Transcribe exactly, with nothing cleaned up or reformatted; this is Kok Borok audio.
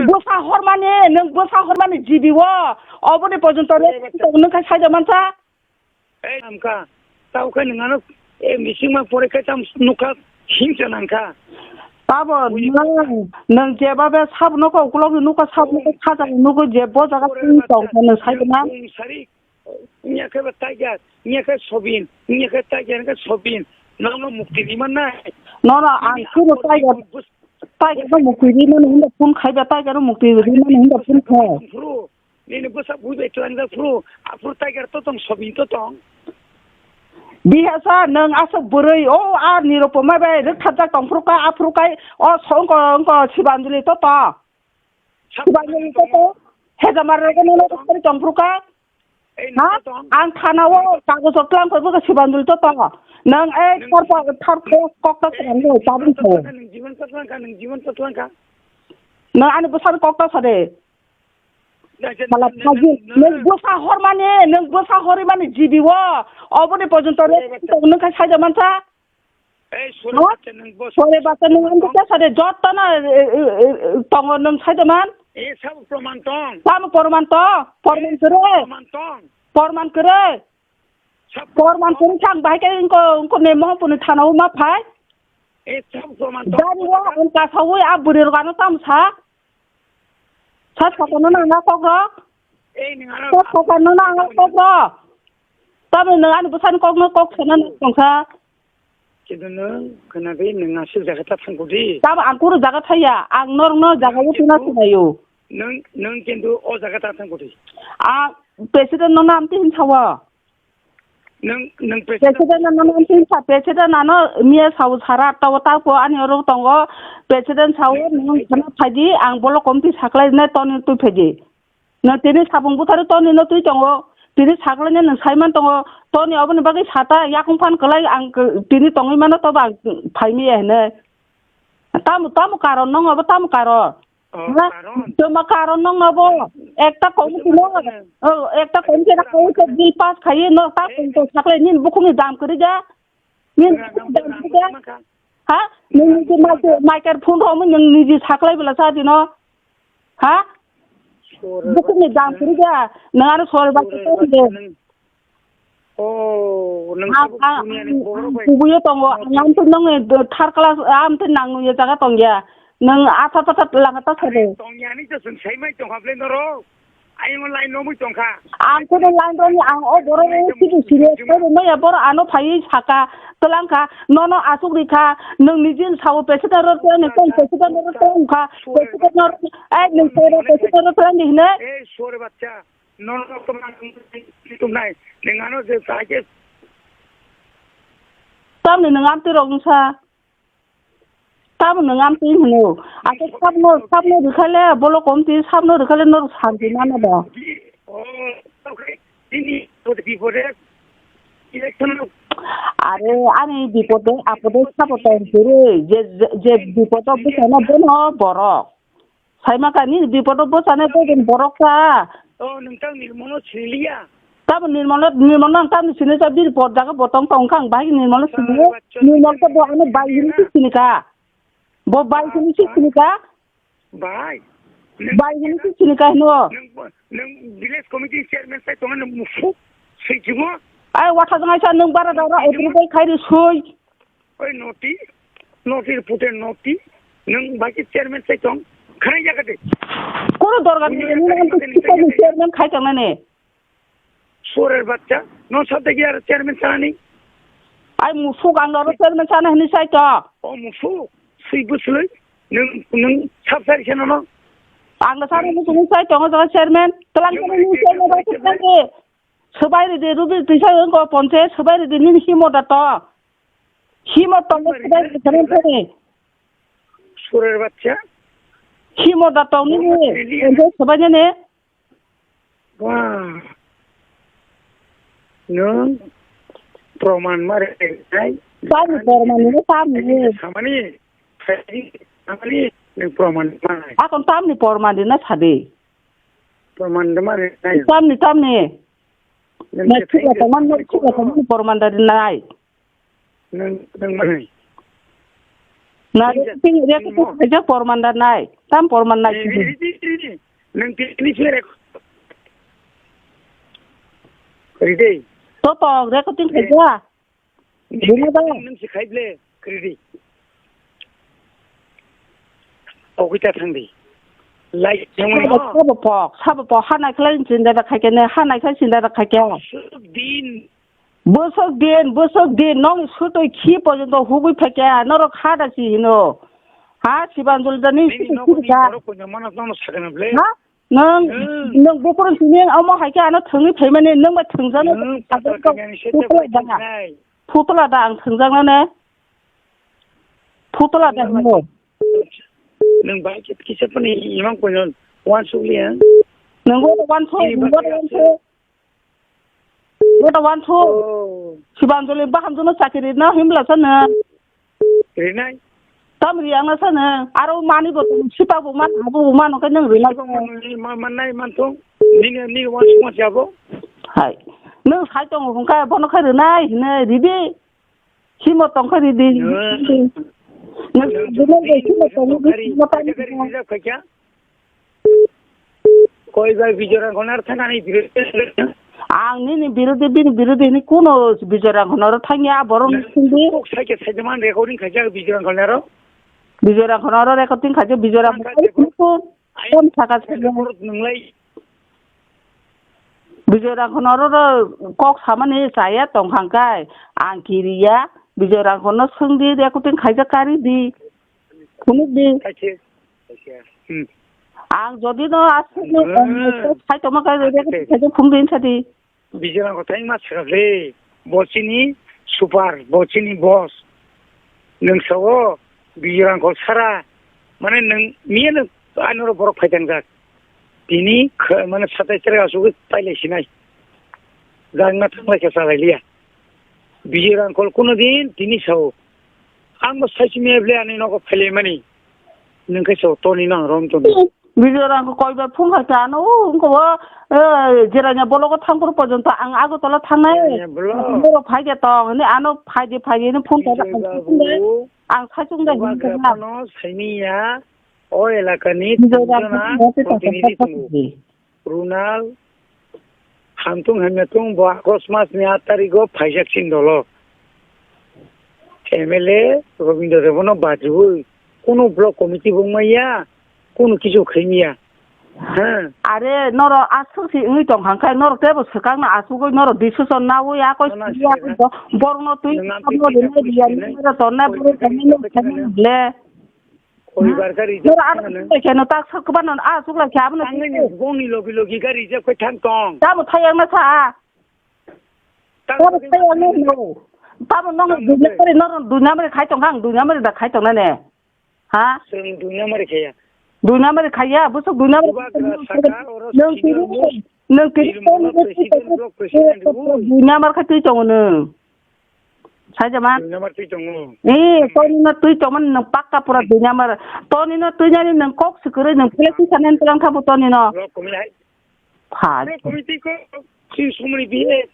Bwsa hormani, nwng bwsa hormani G B o, oboni porjonto rest tong nung kha saida mansa. Ei, amka, tao khe nwng ano, e, bisingma pore khe tam nukha, himsa nangkha. Tabo nwng, nwng jeba be sab nokho ukulok nukha, sab nokho khaja nukho je bo jaga twi tong kha nwng saida man. Sari, nya khe ba tiger, nya khe sobin, nya khe tiger khe sobin, nono mukti di man nai. Nono ang suru tiger, tiger no mukti di mani hinda phone khaiba tiger no mukti di mani hinda phone khai. Nini bwsa bui bai tlangjak phuru, aphuru tiger to tong, sobin to tong. Bihasa nwng aswk bwrwi, o a Nirupoma bai rwktharjak tong phuru kha, aphuru kai, o so-, wngko, wngko Sibanjali to tong. Sibanjali to tong. Hejamar rwgwi nono rwktharwi tong phuru kha. Ei, ha? Nokha tong. Ang thana o kagoj o tlang khe bwkha Sibanjali to tong. Nwng ei thar pa, thar kok, kok ta tong, nwng tabuk tong. Nwng jiban ta tlang kha, nwng jiban ta tlang kha. Nwng ani bwsani kok ta sade. Sala phaji, nwng bwsa hormani, nwng bwsa hormani G B o, oboni porjonto rest tong nung kha saida mansa. Ei, sore bacha nwng bwsa. Sore bacha nwng ang kha sade, jotto no, e, e, e, tongo nwng saida man. E, sabo proman tong. Tamo porman to, porman kwrwi. Proman tong. Porman kwrwi. Porman kwrwi kha ang bahai khe wngko, wngko ne Mohanpurni thana o ma phai. E, sabo proman tong. Jani o ang kasawi a bwrwi rok ano tamo sa. Sat sakano nang na kok rok. Ei, nang ano. Sat sakano nang na kok rok. Tamo nang ani bwsani kok no kok sana nang tongsa. Kintu nang khana di nang aswk jaga ta thang kudi. Tamo ang kuru jaga thaya, ang norok no jaga o tuna sinayo. Nang, nang kintu o jaga ta thang kudi. Ang president no nam tin sawa. Nwng, nwng president. President ano nwng tin sa, president ano miya sao sara tawo tako ani oro tongo. President sao nwng khana phaidi ang bolo komti saklai ne toni twi phaidi. Nwng tini sabung buthari toni no twi tongo. Tini saklai ne nwng saiman tongo. Toni oboni bagwi sata yakung phan kwlai ang k-, tini tongwi mano tobo ang phai miya hinwi. Tamo, tamo karon nwng obo tamo karon. Oh, ha? Karon. Tamo karon nwng obo. Ekta committee no, oh, ekta committee na koi se bill pass khai no ta koi to saklai nin bukhung ni dam kwrwi ja. Nin bukhung ni dam kwrwi ja. Ha? Nin niji microphone ro nwng niji saklai bela sa dino. Ha? Bukhung ni dam kwrwi ja. Nwng aro sor ba. Oh, nwng ang, ang, ang kubuyo tongo, ang amtwi nwng third class, amtwi nang nungya jaga tongya. Nwng atha tha tha langa ta sade. Tongya ni to swng saimai tongkha ble norok. Ayung line no mui tongkha. Ang kuno line roni ang o borok o sibu sini, sibu maya borok ano phaiwi saka, twlangkha, nono asuk rikha, nwng nijin sao president ro twlangni tong, president ro twlangkha, president ro, ai nwng sao president ro twlangni hine. Ei, sore bachcha. Nono tongma tongmani, nwng ano je saje. Tamni nwng amtwi rok wngsa. Tamo nwng amtwi hino. Ake sabno, sabno rwkhale, bolo komti sabno rwkhale norok santi mano da. Oh, okay. Nini bipode, election. Are, ani bipode, apode sabo tong kwrwi. Je, je, je bipodo bwsano bono borok. Saima kha, nini bipodo bwsani kaitor borok kha. Oh, nwng tang Nirmolo siniliya? Tamo Nirmolo, Nirmolo ang tamni sini sa bini por jaga bo tong tong kha, ang bahai Nirmolo sini. Nirmol khe bo ano bai hini si sini kha. Bo bai hini si sini kha. Bai. Bai hini si sini kha hino. Nwng, nwng village committee chairman sai tongo nwng musuk sui chungo. Ai watha jang aisa nwng bara dara approve khai ri sui. Oi noti, noti reporter noti, nwng bai khe chairman sai tong, khwnai ya kate. Kono dorga ni, nwng ang tei chairman khai tong nani. Sorer bachcha, no sabde ki ar chairman sanani. Ai musuk ang aro chairman sana hini sai to. O musuk, sui buslui, nwng, nwng sab sari kheno no. Ang sana musuk ni sai tong o jaga chairman, telang khe ni chairman bai khe telang khe. Swbai ridi, Rubi tisa wngko ponche, swbai ridi nini himo da to. Himo tongo swbai ridi, swbai ridi. Surer bachcha. Himo da tong nini, ponche swbai nini. Wah. Nwng proman ma rwnai. Tamo proman ni tamo. Samani, samani, nwng proman ma. Akon tamni proman di na sadi. Proman de ma rwnai. Tamni, tamni. Nwng nai chukla tongma, nai chukla tongma ni porman da rinai. Nwng, nwng manwi. Na, recording, recording khaijak porman da nai. Tam porman nai. Ridi, ridi. Nang tini sere. Ridi. To to recording khaijak. Bini ba. Nang si khaible. Ridi. Okita thangdi. Lai, sabo pok, sabo pok, hanai khlai chinda da khaikene, hanai khlai chinda da khaikya. Din. Bwswk din, bwswk din, nokni swtwi khi porjonto hugwi phaikha, norok ha da si hino. Ha, Sibanjali da nini swtwi khibika. Nini nokni borok punya mana nono sakana ble. Ha? Nwng, nwng bukurun sini omo hai khe ano thwngwi phaimani, nwng bai thwngjano. Nwng phatar kanya ni sete bai thwngnai. Phutla da ang thwngjaknane. Phutla da hino. Nwng bai khe kisa phani imang punya wansuk liya. Nwng bo wansuk, nwng bo wansuk. Gota wansu. Oh. Sibanjali bahamjano chakiri na himla sana. Rinai. Tam riang na sana. Aro mani bo tong sipa bo man, abo bo man, oke nang rinai. Sipa bo man, ma-, man nai man tong. Nini, nini wansu ma siya bo. Hai. Nang sai tong hongka bono kha rinai, hinai, ridi. Simo tongkha ridi. Nang, nang, nang, nang, nang, simo tongkha ridi, simo tongkha ridi. Koi bai Bijoy Rangkholni aro thangani birodhi. Ang nini birodhi, bini birodhi ni kuno Bijoy Rangkholni aro thangya, borok ni sindi. Kok saike saike man recording khaijak Bijoy Rangkholni aro. Bijoy Rangkholni aro recording khaijak, Bijoy Rangkholni aro. Phone saka saka. Bijoy Rangkholni aro kok samani chaya tongkhang kai. Ang kiriya, Bijoy Rangkholni swngdi, recording khaijak kari di. Phunukdi. Kaisa, kaisa. Hmm. Ang jodi no aswk no, hmm, sai tongma khe, ah, kaisa phunukdi sadi. Bijoy Rangkhol thai ma sakha le. Bo chini super, bo chini boss. Nwng sao Bijoy Rangkhol sara. Mane nwng miya nwng anoro borok phaitangjak. Tini khe, mane satai tere asugwi pailai sinai. Jangna thanglai khe chalai liya. Bijoy Rangkhol kuno din tini sao. Ang bo saisi me ble ani nogo phailaimani. Nwng khe sao toni nang rom toni. Bijoy Rangkhol koi bar phung khai ta ano, wngkha bo, eh, Jirania block o thang phuru porjonto ang Agartala thangnai. Jirania block. Borok phai de tong, hwnwi ano phai de, phai de, hwnwi phone khai ta. Bijoy babu. Ang saichung da hwnwi. Bubagra phano saini ya, o elakani Bijoy Rangkhol tong jona phung khai ta protinidhi ta tongo. Runal, hamtung hamya tung bo August mas ni aat tarikh o phaijak chini dolo. M L A Robindra Debbarma no bajiwi kunu block committee bo wngmaya, kunu kisu khaimaya. Ha? Are norok aswk si wngwi tong kha khe norok teibo swkang no asugwi norok decision nawi a koi. Nana siyana. Borok no twi. Nang twi twi twi twi. Tongnai borok tongmani tongmani le. Koi bar gari. Noro jak ano thang nang. Suklai khe no tak sak kwbano a suklai khe abono. Tangwi ni bongni logi logi gari jak koi thang tong. Tamo thayang na sa. Tamo thayang no. Tamo nong dui number, noro dui number khai tong kang, dui number da khai tong na ne. Ha? Seng dui number khaya. Dui number khaya, busuk dui number. Bubagra saka oro senior most. Nang kiri nirmala president, block president, dui number khai twi tongo nang. Saijama. Dui number twi tongo. Eh, toni no twi tongmani nwng pakka pura dui number. Toni no twi nani nwng kok swkwrwi nwng pele twi sanani twlang thabo toni no. Block committee hai. Pha. Block committee ko si sumri biye.